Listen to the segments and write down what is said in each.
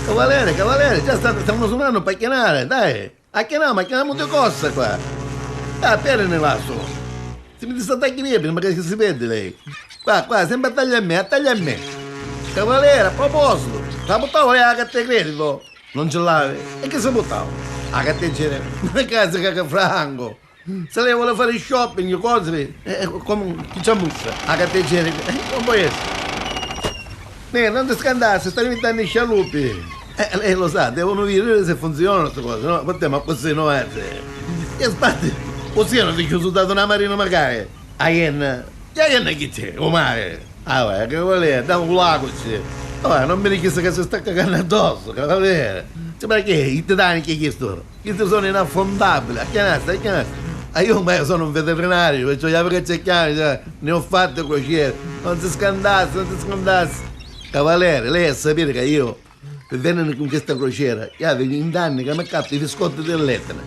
Cavaliere, cavaliere, già stavano suonando per chiamare, dai. A chiamare, ma chiamiamo di corsa qua. Ah, appena ne lasso. Si mi sta tagliando, ma che si vede lei? Qua, qua, sempre taglia a me, taglia a me. Cavaliere, a proposito, la buttavo lei la carta di credito? Non ce l'ave? E che si buttava? La carta di Ma cazzo che franco! Se lei vuole fare shopping, cose, come chi c'è muffa? La carta igienica, non può essere. Ne, non ti scandarsi, stai diventando scialuppi. Lei lo sa, devono vedere se funzionano queste cose, no? Per te, ma così no è. E sbatti, così non ti chiuso dato una marina magari. A Ienna, e a Ienna chi c'è? O mare? Ah, vai, che vuole? Da un lago c'è. Oh, non mi richiesta che si sta cagando addosso, cavaliere. Cioè, perché i Titanic che sono? Questi sono inaffondabili, a chiamare, a chiamare. Ah, io ma sono un veterinario, perciò gli che c'è chiami, cioè, ne ho fatte crociere. Non si scandasse, non si scandasse. Cavaliere, lei a sapere che io, per venire con questa crociera, io avevo in danni che mi accatto i biscotti dell'Etna.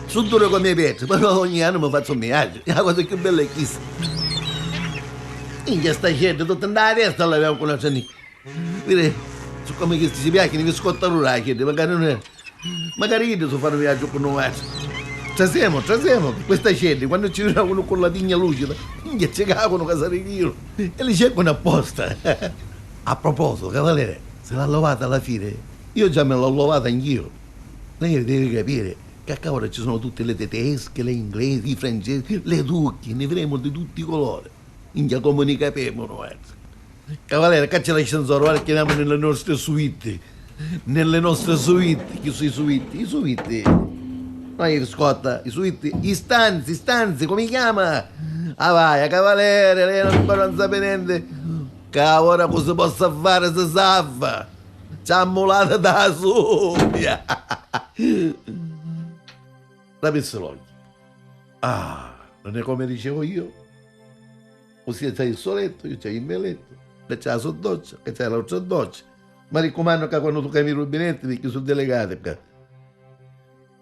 Sono duro come pietre, però ogni anno mi faccio un viaggio. La cosa più bella è questa. Minchia sta gente, tutta andare a testa l'abbiamo conosciuto. Vedi, su come che si piace, mi biscotta la gente, magari non è. Magari io devo fare un viaggio con noi. Ci siamo, ci siamo. Questa gente, quando ci vede uno con la digna lucida, minchia ci cagano che si ritiro. E li cercano apposta. A proposito, cavaliere, se l'ha lavata alla fine, io già me l'ho lavata anch'io. Lei deve capire che a cavolo ci sono tutte le tedesche, le inglesi, i francesi, le turchi, ne vedremo di tutti i colori. Minchia come ne capiamo noi. Cavaliere, caccia l'ascensore, guarda, chiamiamo nelle nostre suite. Nelle nostre suite, chi sono i suite? I suite. No, i scotta, i suite, i stanzi, i stanzi, come chiama? Ah vai, cavaliere, lei non, non sa niente. Che ora cosa possa fare se sa? Ci ha ammolata da subbia. La l'occhio. Ah, non è come dicevo io. Ossia c'è il suo letto, io c'ho il mio letto, e c'è la sua doccia, e c'è l'altra doccia. Ma raccomando che quando tu chiami i rubinetti, perché sono delegati.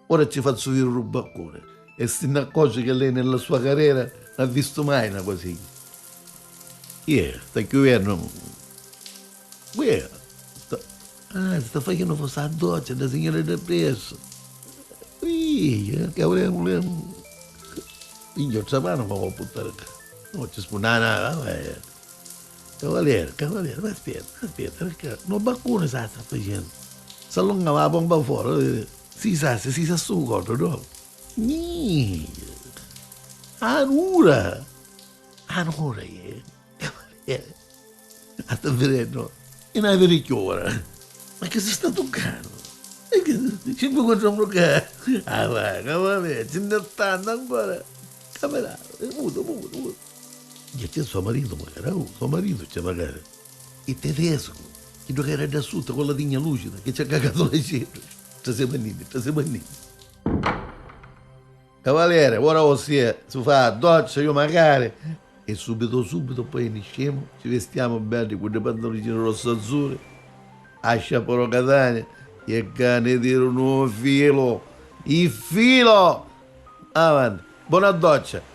Ora ci faccio vedere un rubaccone e si ne accorge che lei nella sua carriera non ha visto mai una cosa. Yeah, sta chiudendo. Uè, ah, sta facendo fosse la doccia da signora del presso. Ih, che volevo. Io sapano come voglio buttare. Non ci spunna, vabbè. Cavaliere, cavaliere, ma aspetta, aspetta, perché non balcone sa sta facendo. Si allunga la bomba fuori, si sa, si sa su corpo, no? Nih, anura, anura, cavaliere. Sta vedendo, è una vericchiora. Ma che si sta toccando? E che 5 contro un Ah, vai, cavaliere, ce ne stanno ancora. Camerata, muto, muto, muto. E c'è suo marito magari, oh, suo marito c'è magari. Il tedesco, che non era da sotto con la digna lucida, che ci ha cagato le cifre. Ci siamo andati, ci siamo andati. Cavaliere, ora ossia, si fa la doccia, io magari. E subito, subito poi iniziamo, ci vestiamo belli con le pantaloncine rosso-azzurre, a Sciaporo Catania, e cane tirano un filo, il filo! Avanti, buona doccia!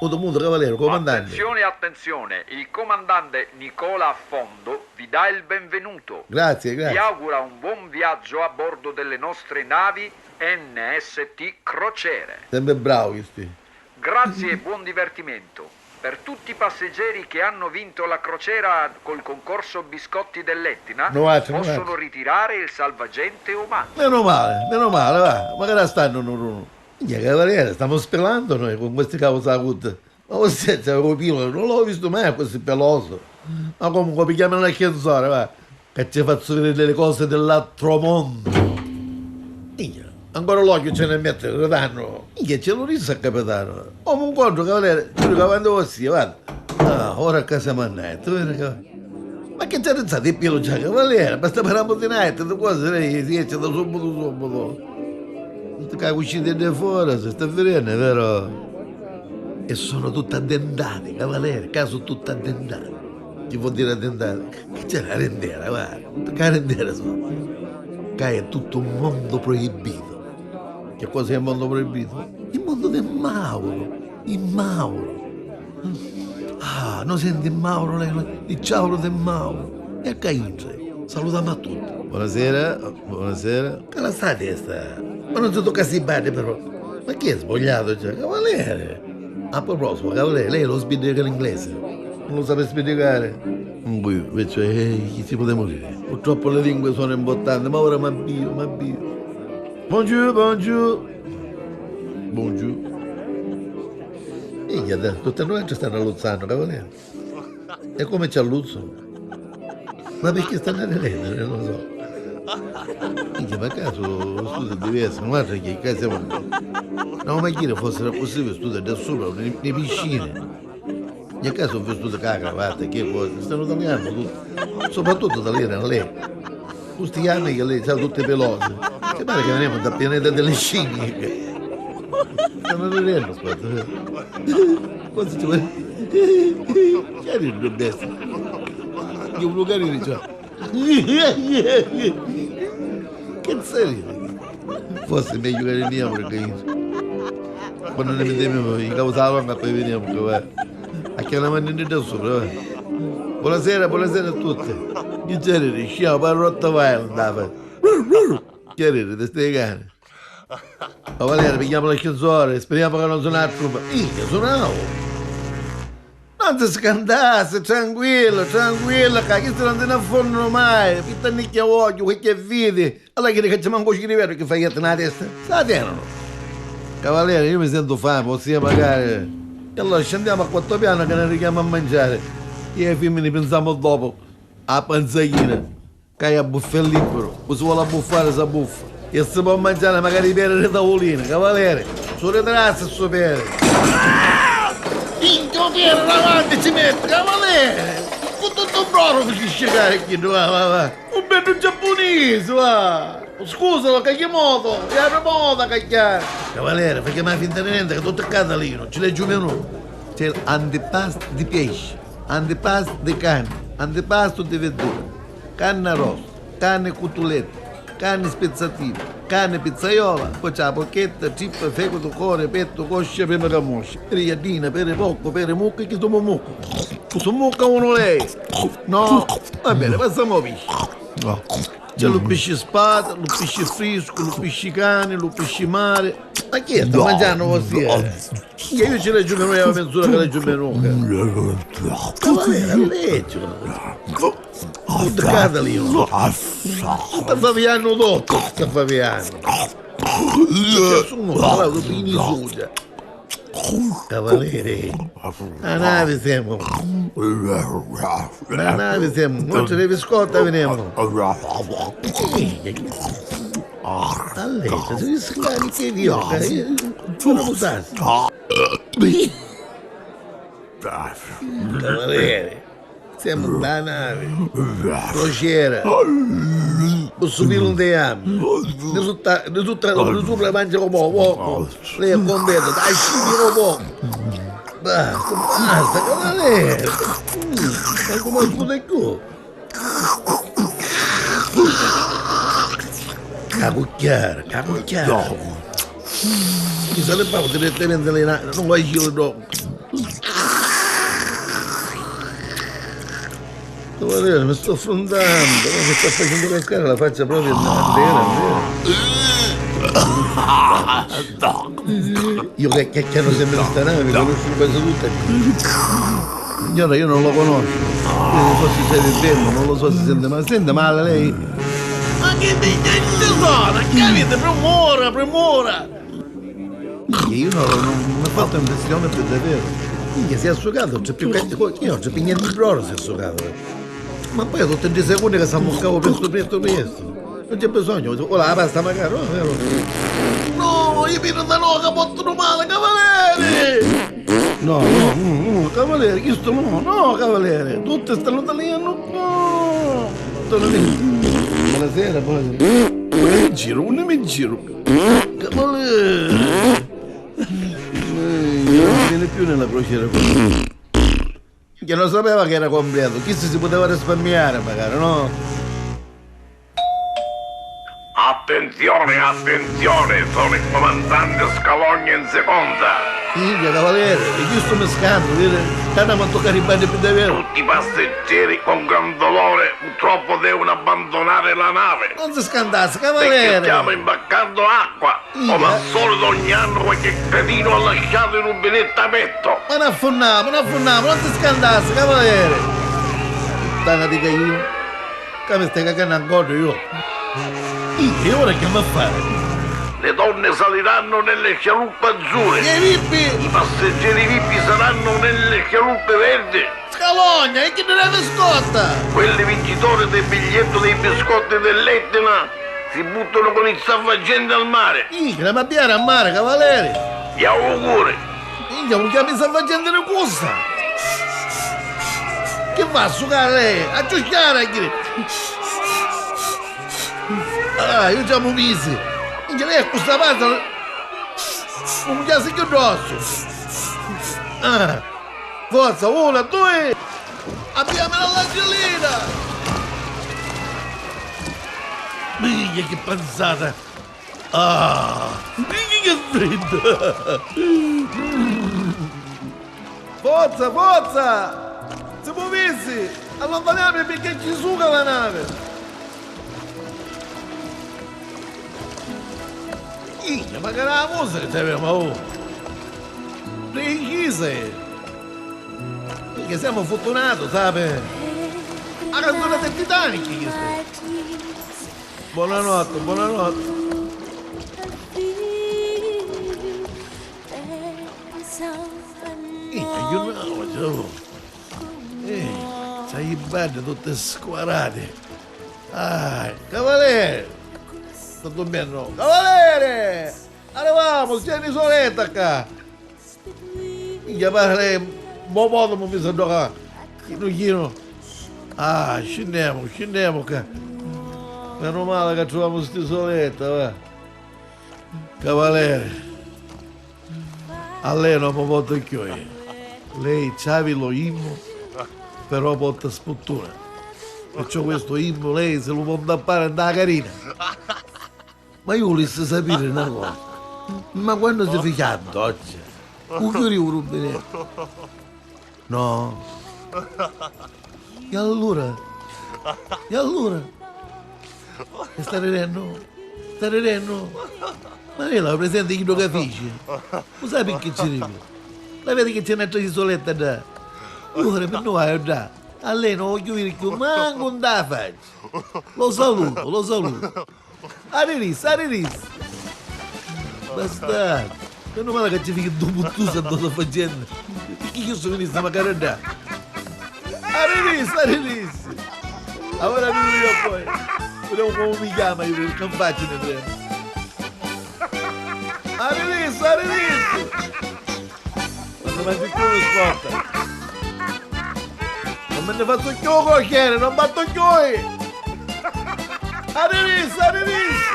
Muto, muto, cavaliere, comandante. Attenzione, attenzione, il comandante Nicola Affondo vi dà il benvenuto. Grazie, grazie. Vi augura un buon viaggio a bordo delle nostre navi NST Crociere. Sempre bravo questi. Grazie e buon divertimento. Per tutti i passeggeri che hanno vinto la crociera col concorso Biscotti dell'Etna, No, altro, no, possono altro. ritirare il salvagente umano. Meno male, va. Magari stanno non. Minchia, cavaliere, stiamo spelando noi con questi cavolo. Ma você c'è un pilo, non l'ho visto mai così peloso. Ma comunque mi chiamano l'ascensore, va. Che ci faccio vedere delle cose dell'altro mondo. Minchia, ancora l'occhio ce ne mette, lo danno. Minchia, ce lo riso a capitano. Oh, un incontro, cavaliere, ci dico avanti così, va. Ah, ora a casa mannetta, vero? Ma che c'è di pilo già, cavaliere? Basta parlare di night, di cose, lei si esce da subito, subito. Tutte che uscite da fuori, si sta vedendo, vero? E sono tutte addentate, cavaliere, caso tutte addentate. Che vuol dire addentate? Che c'è la rendera, guarda, tutte che rendera sono. Che è tutto un mondo proibito. Che cosa è il mondo proibito? Il mondo del Mauro, il Mauro. Ah, non senti il Mauro, lei, il ciauro del Mauro. E a che entra? Salutiamo a tutti. Buonasera, buonasera. Che sta testa? Ma non si tocca si bene però. Ma chi è sbagliato già? Cavaliere! A proposito, cavaliere, lei lo spiega l'inglese? Non lo sa spiegare? Invece, chi si poteva morire? Purtroppo le lingue sono importanti, ma ora mi avvio, mi avvio. Bonjour, bonjour. Bonjour. Minchia, tutte noi ci stanno alluzzando, cavaliere. E come ci alluzzano? Ma perché stanno a ridere? Non lo so. Minchia, per caso studio è diverso, guarda che qua siamo... No, ma chi fosse possibile studio da sopra, nelle piscine. Nel caso ho visto con la cravatta, che cosa, stanno tagliando tutto. Soprattutto italiano lei. Questi anni che lei sa tutte pelose. Ti pare che veniamo dal pianeta delle scimmie? Stanno ridendo qua. Cosa ci vuole? Che ride bestia? Io volevo carino, cioè. Che sei? Forse è meglio che veniamo perché quando ne vediamo in causa longa poi veniamo che va. A che la mano da sopra, va. Buonasera, buonasera a tutti. Che c'era? Sciamo per Rottweiler, andava. Che ride, te stai cane. Ma Valeria, pigliamo l'ascensore, speriamo che non suona la tromba. Minchia, suonavo. Non si scandasse, tranquillo, tranquillo, che se non te ne affonno mai. Pitta nicchia voglio, che vedi. Allora che facciamo un così che fai nella testa? Sta tenendo. Cavaliere, io mi sento fame, ossia magari. E allora scendiamo a quattro piani che ne richiamo a mangiare. Io e i femmine pensiamo dopo. A panzaghina, che è a buffet libero, si vuole abbuffare si abbuffa. E si può mangiare magari per le tavoline, cavaliere. Sulle terrazze su pere. Minchia pere davanti ci mette, cavaliere! Con tutto un broro per scegare qui, va, va, va. Un bello giapponese, va! Scusalo, che modo? È la moda, cacchiare! Cavaliere, fai chiamare finta di niente, che tutto è catalino, ci leggi un menù. C'è l'antipasto di pesce, antipasto di carne, antipasto di verdura, carne rossa, carne cotoletta, carne spezzatina, carne pizzaiola, poi c'è la porchetta, trippa, fegato, cuore, petto, coscia, prima camoscia, per iadina, per poco, per mucca, che sono mucca. Su mucca uno lei. No, va bene, passiamo pesce. C'è lo pesce spada, lo pesce fresco, lo pesce cane, lo pesce mare. Ma chi è? Sta mangiando così? Io ci leggo meno, io mezz'ora che leggo meno. Cavaliere, leggilo. Tutto catalino. Sta Fabiano dotto, sta Fabiano. Sono parlato di sugia. Cavaliere, a nave siamo. A nave siamo, non c'è le biscotta veniamo. Allora, se si scali che io, non lo usassi. Cavaliere, siamo da nave, crociera, posso dire un deame, ne mangia un poco, lei è contento, dai, scivi un poco. Basta, basta, cavaliere, ma come scusa qui? Cacucchiare, cacucchiare. Mi sarebbe direttamente lì, non vuoi giro dopo. Cavaliere, mi sto affondando, mi sta facendo cascare la faccia proprio vera, vera. Io che chiacchiero sempre questa nave, mi conosco quasi tutte. Signora, io non lo conosco. Io non so se siete fermo, non lo so se sente male. Sente male lei? Ma che sono? Capite? Premura, premura! Io non mi ho fatto impressione per davvero. Minchia, si è asciugato, non c'è più io non c'è più niente di broro, si è asciugato. Ma poi tutti i secondi che si ammoccavo presto, presto, presto. Non c'è bisogno, ora la pasta magari, no? No, io mi da no, capotto male, cavaliere! No, no, no, cavaliere, questo no, no, cavaliere, tutte stanno tagliando, no! Buonasera, buonasera. Mi giro, non mi giro. Cavaliere! Non viene più nella crociera qua. Che non sapeva che era completo, chi si poteva risparmiare magari, no? Attenzione, attenzione, sono il comandante Scalogna in seconda. Minchia, cavaliere, di chistu mi scantu, viri ca n'amu a tuccari i baddi pi daveru. Tutti i passeggeri con gran dolore purtroppo devono abbandonare la nave. Non si scantassi, cavaliere! Perché stiamo imbarcando acqua. Come al solito ogni anno qualche cretino ha lasciato il rubinetto aperto. Ma n'affunnamu, n'affunnamu, non si scantassi, cavaliere! Puttana di Caino, ca mi stai cacannu ancora io. Minchia, e ora chi amu a fari? Le donne saliranno nelle scialuppe azzurre. E i vippi? I passeggeri vippi saranno nelle scialuppe verdi. Scalogna, e chi ne deve scotta? Quelli vincitori del biglietto dei biscotti dell'Etna si buttano con il salvagente al mare. Minchia, ma abbiare a mare, cavaliere. Gli auguri. Minchia, un chiami salvagente di cosa? Che fa a sucare lei? A ciucciare, chi? Ah, io già mi misi. Minchia, lei è questa parte... Non mi chiama più grosso. Ah, forza, una, due... Abbiamo la langellina! Minchia, che panzata! Ah, minchia che freddo! Forza, forza! Si muovessi! Allontaniamo perché ci suga la nave! Minchia, ma che la musica che abbiamo oh! Precisa! Perché siamo fortunati, sape? La canzone del Titanic, questa! Buonanotte, buonanotte! Minchia, io no, c'hai i belli tutte squarate. Ah, cavaliere! Sto dormendo. Cavaliere! Arriviamo, c'è un'isoletta qua. Minchia, pare lei, buon modo mi mi sono qua. Chino chino. Ah, scendiamo, scendiamo qua. Meno male che troviamo questa isoletta, va. Cavaliere. A lei non mi porto più io. Lei c'avi lo immo, però porta sfortuna. Perciò questo immo lei se lo può tappare andare carina. Ma io volessi sapere una cosa. Ma quando si fa la doccia, un chiudi un rubinetto? No. E allora? E allora? E sta ridendo? Sta ridendo? Ma lei la presente chi lo capisce? Lo sai perché ci ride? La vede che c'è un'altra isoletta là? Ora per noi è là. A lei non voglio dire più manco un da faccia. Lo saluto, lo saluto. Arrivis, arrivis. Bastardo. Meno male che ci fichi dopo tu se sto facendo. Perché io sono venuto magari là. Arrivis, arrivis. Ora mi io poi. Vediamo come mi chiama io, perché non faccio ne prendo. Arrivis, arrivis. Quando mangi più lo scotta. Non me ne faccio più cocchiere, non batto più. Arrivis, arrivis.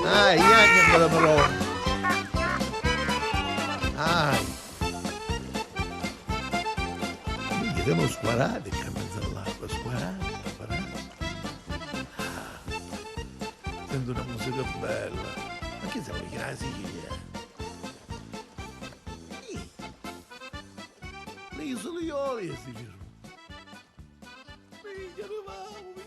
Ah, io ancora però. Ah. Minchia, siamo squarati qua in mezzo all'acqua, squarati, squarati. Ah. Sento una musica bella. Ma che siamo in la Sicilia? Le isole Ionie si fermano. Minchia, arriviamo.